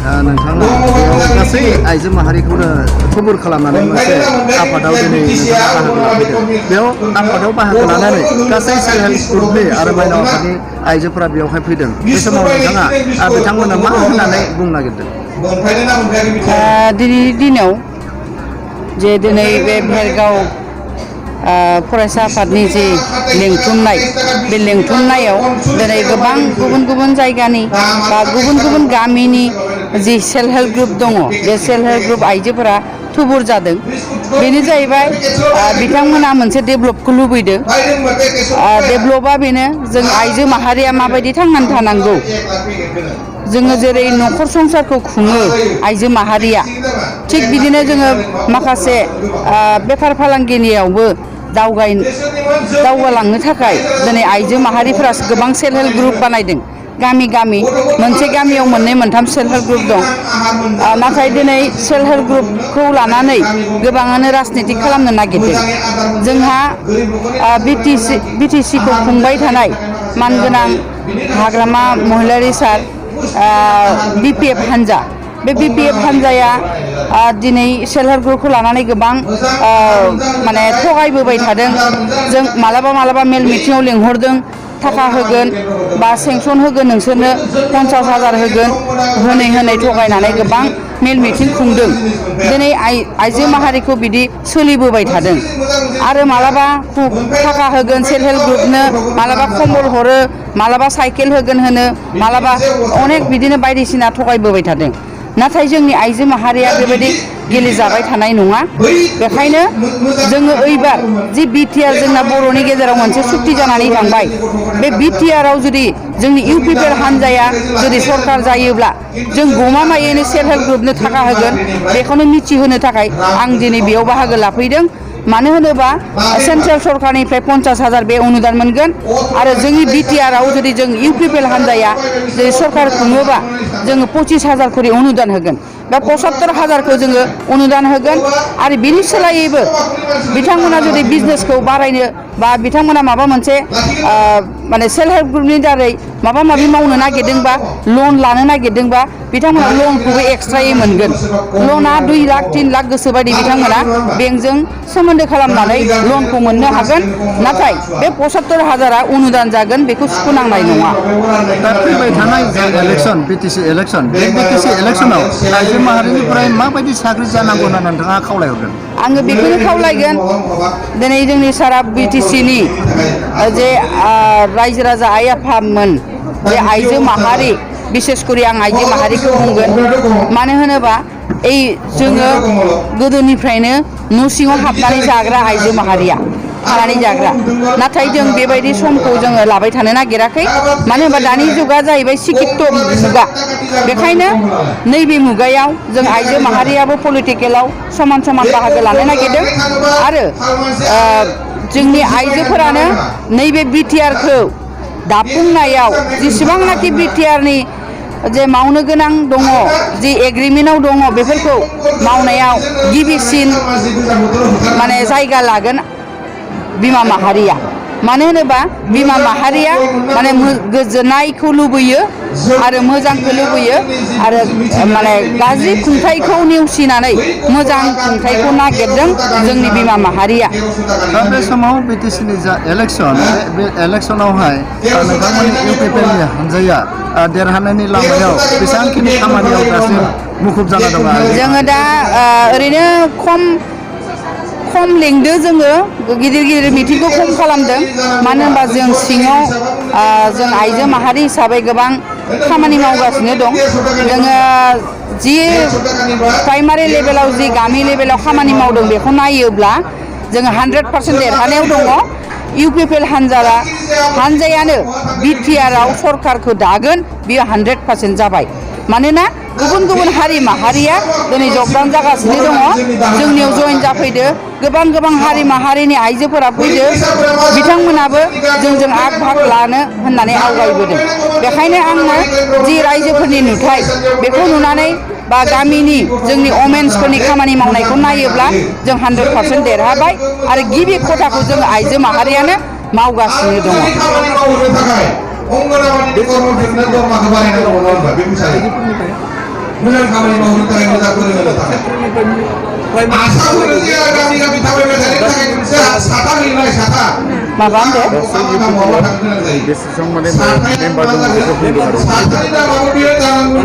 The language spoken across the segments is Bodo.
नोंथाङा बेयाव गासै आइजो माहारिखौनो थुबुर खालामनानै मोनसे आफादाव दिनै नोंथाङा बाहागो लाफैदों बेयाव आफादाव बाहागो लानानै गासै सेल्फ हेल्प ग्रुपनि आरो माइनाव आफादनि आइजोफोरा बेवहाय फैदों बे समाव नोंथाङा बिथांमोननो मा होननानै बुंनो नागिरदों दिनैनि दिनाव जे दिनै बे भेरगाव फरायसा आफादनि जि लिंथुमनाय बे लिंथुमनायाव दिनै गोबां गुबुन गुबुन जायगानि बा गुबुन गुबुन गामिनि जि सेल्फ हेल्प ग्रुप दङ बे सेल्फ हेल्प ग्रुप आइजोफोरा थुबुर जादों बेनो जाहैबाय बिथांमोना मोनसे डेभेलपखौ लुबैदों डेभेलपा बेनो जों आइजो माहारिया माबायदि थांनानै थानांगौ जोङो जेरै न'खर संसारखौ खुङो आइजो माहारिया थिग बिदिनो जोङो माखासे बेफार फालांगिनियावबो दावगालांनो थाखाय दिनै आइजो माहारिफोरा गोबां सेल्फ हेल्प ग्रुप बानायदों गामि गामि मोनसे गामियाव मोननै मोनथाम सेल्फ हेल्प ग्रुप दं नाथाय दिनै सेल्फ हेल्प ग्रुपखौ लानानै गोबाङानो राजनिति खालामनो नागिरदों जोंहा बिटिसिखौ खुंबाय थानाय मानगोनां हाग्रामा महिलारि सार बिपिएफ हान्जा बे बिपिएफ हान्जाया दिनै सेल्फ हेल्प ग्रुपखौ लानानै गोबां माने थगायबोबाय थादों जों मालाबा मेल मिटिङाव लिंहरदों थाखा होगोन बा सेंसन होगोन नोंसोरनो 50,000 होगोन होनै थगायनानै गोबां मेल मिटिं खुंदों दिनै आइजो माहारिखौ बिदि सोलिबोबाय थादों आरो मालाबा थाखा होगोन सेल्फ हेल्प ग्रुपनो मालाबा कम्बल हरो मालाबा साइकेल होगोन होनो मालाबा अनेक बिदिनो बायदिसिना थगायबोबाय थादों नाथाय जोंनि आइजो माहारिया बेबायदि गेलेजाबाय थानाय नङा बेखायनो जोङो ओइबार जि बिटिआर जोंना बर'नि गेजेराव मोनसे सुक्ति जानानै थांबाय बे बिटिआराव जुदि जोंनि इउपिपिएल हान्जाया जुदि सरकार जायोब्ला जों गमामायैनो सेल्फ हेल्प ग्रुपनो थाखा होगोन बेखौनो मिथिहोनो थाखाय आं दिनै बेयाव बाहागो लाफैदों मानो होनोबा सेन्ट्रेल सरकारनिफ्राय 50,000 बे अनुदान मोनगोन आरो जोंनि बिटिआराव जुदि जों इउपिपिएल हान्जाया जुदि सरकार खुङोबा जोङो 25,000 खरि अनुदान होगोन बा 75,000खौ जोङो अनुदान होगोन आरो बिनि सोलायैबो बिथांमोना जुदि बिजनेसखौ बारायनो बा बिथांमोना माबा मोनसे माने सेल्फ हेल्प ग्रुपनि दारै माबा माबि मावनो नागिरदोंबा लन लानो नागिरदोंबा बिथांमोना लनखौबो एक्सट्रायै मोनगोन लना 2 लाख 3 लाख गोसोबायदि बिथांमोना बेंकजों सोमोन्दो खालामनानै लनखौ मोननो हागोन नाथाय बे 75,000आ अनुदान जागोन बेखौ सुख'नांनाय नङा दा फैबाय थानाय इलेक्सन बिटिसि इलेक्सन बे बिटिसि इलेक्सनाव आइजो माहारिनिफ्राय माबायदि साग्रिद जानांगौ होनना नोंथाङा खावलायहरगोन आङो बेखौनो खावलायगोन दिनै जोंनि सारा बिटिसिनि जे रायजो राजा आइ आफामोन जे आइजो माहारि बिसेसकरि आं आइजो माहारिखौ बुंगोन मानो होनोबा जोङो गोदोनिफ्रायनो न' सिङाव हाबनानै जाग्रा आइजो माहारिया खानानै जाग्रा नाथाय जों बेबायदि समखौ जोङो लाबाय थानो नागिराखै मानो होनबा दानि जुगा जाहैबाय सिकित्त मुगा बेखायनो नैबे मुगायाव जों आइजो माहारियाबो पलिटिकेलाव समान बाहागो लानो नागिरदों आरो जोंनि आइजोफोरानो नैबे बिटिआरखौ दाफुंनायाव जेसेबांनाखि बिटिआरनि जे मावनो गोनां दङ जि एग्रिमेन्टआव दङ बेफोरखौ मावनायाव गिबिसिन माने जायगा लागोन बिमा माहारिया मानो होनोबा बिमा माहारिया माने गोजोननायखौ लुबैयो आरो मोजांखौ लुबैयो आरो माने गाज्रि खुंथायखौ नेवसिनानै मोजां खुंथायखौ नागिरदों जोंनि बिमा माहारिया दा बे समाव बिटिसिनि जा इलेक्सन बे इलेक्सनावहाय नोंथांमोननि इउपिपिएलनि हान्जाया देरहानायनि लामायाव बेसेबांखिनि खामानियाव दासिम मुखुब जाना दङ जोङो दा ओरैनो खम लिंदो जोङो गिदिर मिटिंखौ खम खालामदों मानो होनबा जों सिङाव जों आइजो माहारि हिसाबै गोबां खामानि मावगासिनो दं जोङो जि प्राइमारि लेभेलाव जि गामि लेभेलाव खामानि मावदों बेखौ नायोब्ला जोङो 100% देरहानायाव दङ इउपिपिएल हान्जायानो बिटिआराव सरकारखौ दागोन बियो 100% जाबाय मानोना गुबुन हारि माहारिया दिनै जगदान जागासिनो दङ जोंनियाव जयेन जाफैदो गोबां हारि माहारिनि आइजोफोरा फैदो बिथांमोनाबो जोंजों आग भाग लानो होननानै आवगायबोदों बेखायनो आङो जि रायजोफोरनि नुथाय बेखौ नुनानै बा गामिनि जोंनि वमेन्सफोरनि खामानि मावनायखौ नायोब्ला जों 100% देरहाबाय आरो गिबि खथाखौ जों आइजो माहारियानो मावगासिनो दङ मोजां खामानि मावनो थाखाय मोजां फोरोंनो थाखाय आसाफोरनो जे गामि गामि थाबायबाय थानायनि थाखाय मोनसे साथा होनाय साथा माबा होनदो साथानि दामाबो बेयो जानांगौ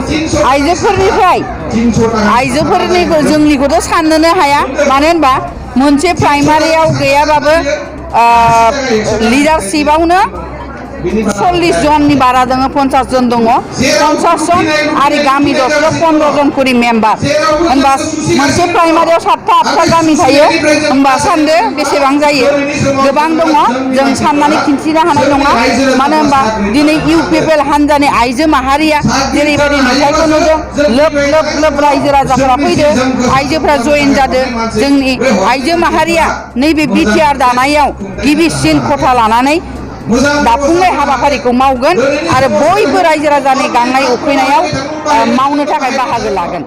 300 आइजोफोरनिखौ जोंनिखौथ' साननोनो हाया मानो होनबा मोनसे प्राइमारियाव गैयाबाबो लिडारशिपआवनो 40 जननि बारा दङ 50 जन दङ 50 जन आरो गामि दरसेयाव 15 जन करि मेम्बार होनबा मोनसे प्राइमारियाव 7टा 8टा गामि थायो होनबा सानदो बेसेबां जायो गोबां दङ जों साननानै खिन्थिनो हानाय नङा मानो होनबा दिनै इउपिपिएल हान्जानि आइजो माहारिया जेरैबायदि नुथायखौ नुदों लोब लोब लोब रायजो राजाफोरा फैदों आइजोफोरा जयेन जादों जोंनि आइजो माहारिया नैबे बिटिआर दानायाव गिबिसिन खथा लानानै दाफुंनाय हाबाफारिखौ मावगोन आरो बयबो रायजो राजानि गांनाय उखैनायाव मावनो थाखाय बाहागो लागोन।